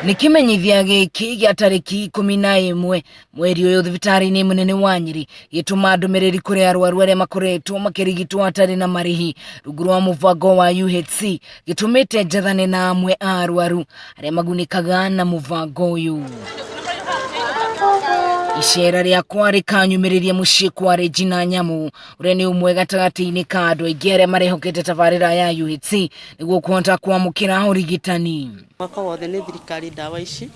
Nĩ kĩmenyithia gĩkĩ gĩa tarĩki 11 mweri ũyũ thibitarĩ-inĩ mũnene wa Nyĩrĩ gĩtũma ndũmĩrĩri kũrĩ arwaru arĩa makoretwo makĩrigitwo hatarĩ na marĩhi rungu rwa mũbango wa UHC gĩtũmĩte njathane na amwe a arwaru arĩa magunĩkaga na mũbango ũyũ. Icera rĩakwa rĩkanyumĩrĩria mũciĩ kwa Regina Nyamu ũrĩa nĩ ũmwe gatagatĩ-inĩ ka andũ aingĩ arĩa marehokete tabarĩra ya UHC nĩguo kũhota kwamũkĩra ũrigitani. Mwaka wothe nĩ thirikari ndawa ici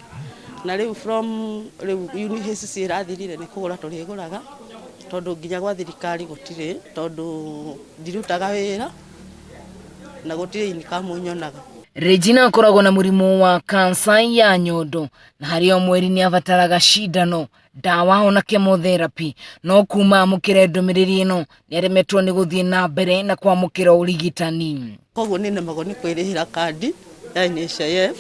na rĩu from rĩu UHC ĩrathirire nĩ kũgũra tũrĩgũraga tondũ nginya gwa thirikari gũtirĩ tondũ ndirutaga wĩra na gũtirĩ income nyonaga. Regina akoragwo na mũrimũ wa kansa ya nyondo na harĩ o mweri nĩ abataraga cindano, ndawa ona chemotherapy no kuma amũkĩre ndũmĩrĩri ĩno nĩ aremetwo nĩ gũthiĩ na mbere na kwamũkĩra ũrigitani. Koguo nĩ nemagwo nĩ kwĩrĩhĩra kandi ya NHIF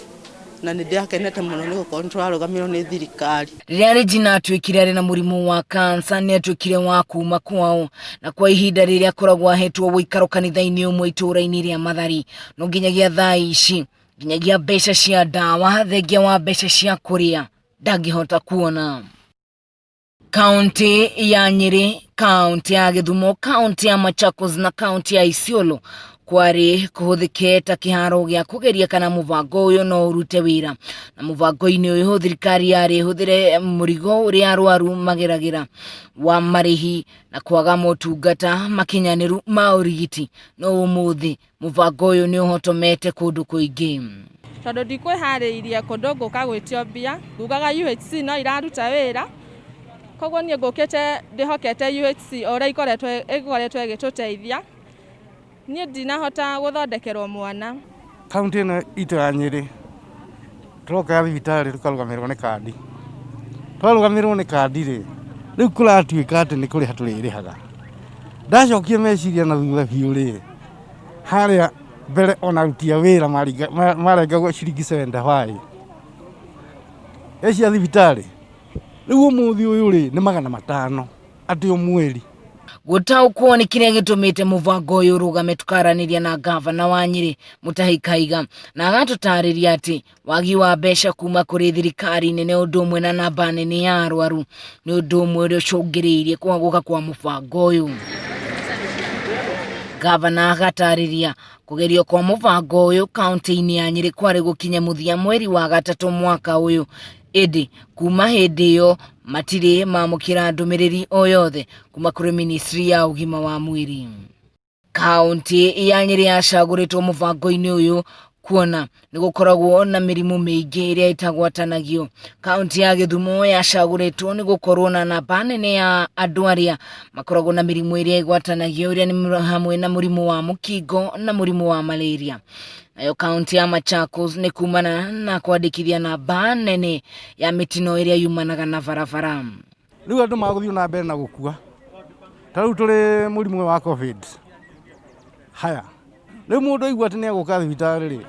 na nĩ ndĩrakenete mũno nĩ gũkorwo nĩ tũrarũgamĩrĩrwo nĩ thirikari. Rĩrĩa Regina atuĩkire arĩ na mũrimũ wa kansa nĩ atuĩkire wa kuma kwao na kwa ihinda rĩrĩa akoragwo ahetwo ũikaro kanitha-inĩ ũmwe itũũra-inĩ rĩa Mathari no nginyagia thaa ici nginyagia mbeca cia ndawa thengia wa mbeca cia kũrĩa ndangĩhota kuona. Kaunti ya Nyeri, kaunti ya Gĩthumo, kaunti ya Machakos na kaunti ya Isiolo kwarĩ kũhũthĩke ta kĩharo gĩa kũgeria kana mũbango ũyũ no ũrute wĩra. Na mũbango-inĩ ũyũ thirikari yarĩ ĩhũthĩre mũrigo ũrĩa arwaru mageragĩra wa marĩhi na kwaga motungata makinyanĩru ma ũrigiti. No ũmũthĩ Mũbango ũyũ nĩ ũhotomete kũndũ kũingĩ. Tondũ ndikwĩharĩirie kũndũ ngũka gwĩtio mbia, ngugaga UHC no iraruta wĩra, koguo niĩ ngũkĩte ndĩhokete UHC o ũrĩa ikoretwo ĩkoretwo ĩgĩtũteithia, niĩ ndinahota gũthondekerwo mwana. Kaũntĩ ĩno itũ ya Nyĩrĩ, tũroka thibitarĩ tũkarũgamĩrĩrwo nĩ kandi, twarũgamĩrĩrwo nĩ kandi rĩ, rĩu kũratuĩka atĩ nĩ kũrĩha tũrĩrĩhaga. Ndacokia meciria na thutha biũ rĩ, harĩa mbere ona aruti a wĩra marengagwo ciringi 75 cia thibitarĩ, rĩu ũmũthĩ ũyũ rĩ, nĩ 500 atĩ o mweri. Gũtaũkwo nĩ kĩrĩa gĩtũmĩte mũbango ũyũ ũrũgame tũkaranĩria na ngavana wa Nyĩrĩ Mutahi Kahiga na agatũtarĩria atĩ wagi wa mbeca kuma kũrĩ thirikari nene ũndũ ũmwe na namba nene ya arwaru nĩ ũndũ ũmwe ũrĩa ũcũngĩrĩirie kũhagũka kwa mũbango ũyũ. Ngavana agatarĩria kũgerio kwa mũbango ũyũ kaunti-inĩ ya Nyĩrĩ kwarĩ gũkinye mũthia mweri wa gatatũ mwaka ũyũ ĩndĩ kuma hĩndĩ ĩyo matirĩ mamũkĩra ndũmĩrĩri o yothe kuma kũrĩ ministry ya ũgima wa mwĩrĩ. Kaunti ya Nyĩrĩ yacagũrĩtwo mũbango-inĩ ũyũ kuona nĩ gũkoragwo na mĩrimũ mĩingĩ ĩrĩa ĩtagwatanagio. Kaunti ya Gĩthumo yacagũrĩtwo nĩ gũkorwo na namba nene ya andũ arĩa makoragwo na mĩrimũ ĩrĩa ĩgwatanagio ĩrĩa nĩ hamwe na mũrimũ wa mũkingo na mũrimũ wa malaria. Nayo kaunti ya Machakos nĩ kumana na kwandĩkithia namba nene ya mĩtino ĩrĩa yumanaga na barabara. Rĩu andũ magũthiĩ na mbere na gũkua, ta rĩu tũrĩ mũrimũ ũyũ wa Covid, haya rĩu mũndũ aigua atĩ nĩ egũka thibitarĩ rĩ,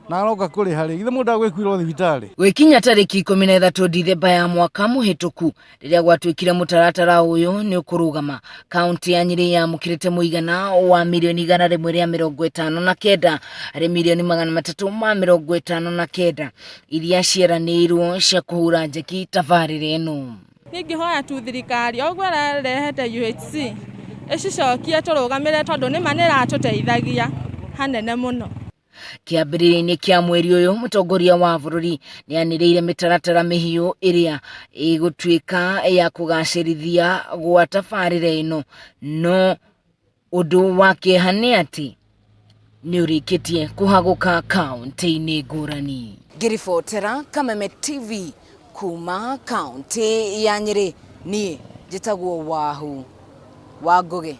na aroka kũrĩha rĩ, githĩ mũndũ ndagwĩkuĩra o thibitarĩ? Gwĩkinya tarĩki 13 Dithemba ya mwaka mũhĩtũku rĩrĩa gwatuĩkire mũtaratara ũyũ nĩ ũkũrũgama, kaunti ya Nyĩrĩ yamũkĩrĩte mũigana wa mirioni 159 harĩ mirioni 359 iria cieranĩirwo cia kũhura njeki tabarĩra ĩno. Niĩ ingĩhoya tu thirikari o ũguo ĩrarehete UHC ĩcicokie tũrũgamĩrĩre tondũ nĩma nĩ ĩratũteithagia hanene mũno. Kĩambĩrĩria-inĩ kĩa mweri ũyũ mũtongoria wa bũrũri nĩ anĩrĩire mĩtaratara mĩhiũ ĩrĩa ĩgũtuĩka ya kũgacĩrithia gwa tabarĩra ĩno no ũndũ wa kĩeha nĩ atĩ nĩ ũrĩkĩtie kũhagũka kaunti-inĩ ngũrani. Ngĩribotera Kameme TV kuma kaunti ya Nyĩrĩ, niĩ njĩtagwo Wahu wa Ngũgĩ.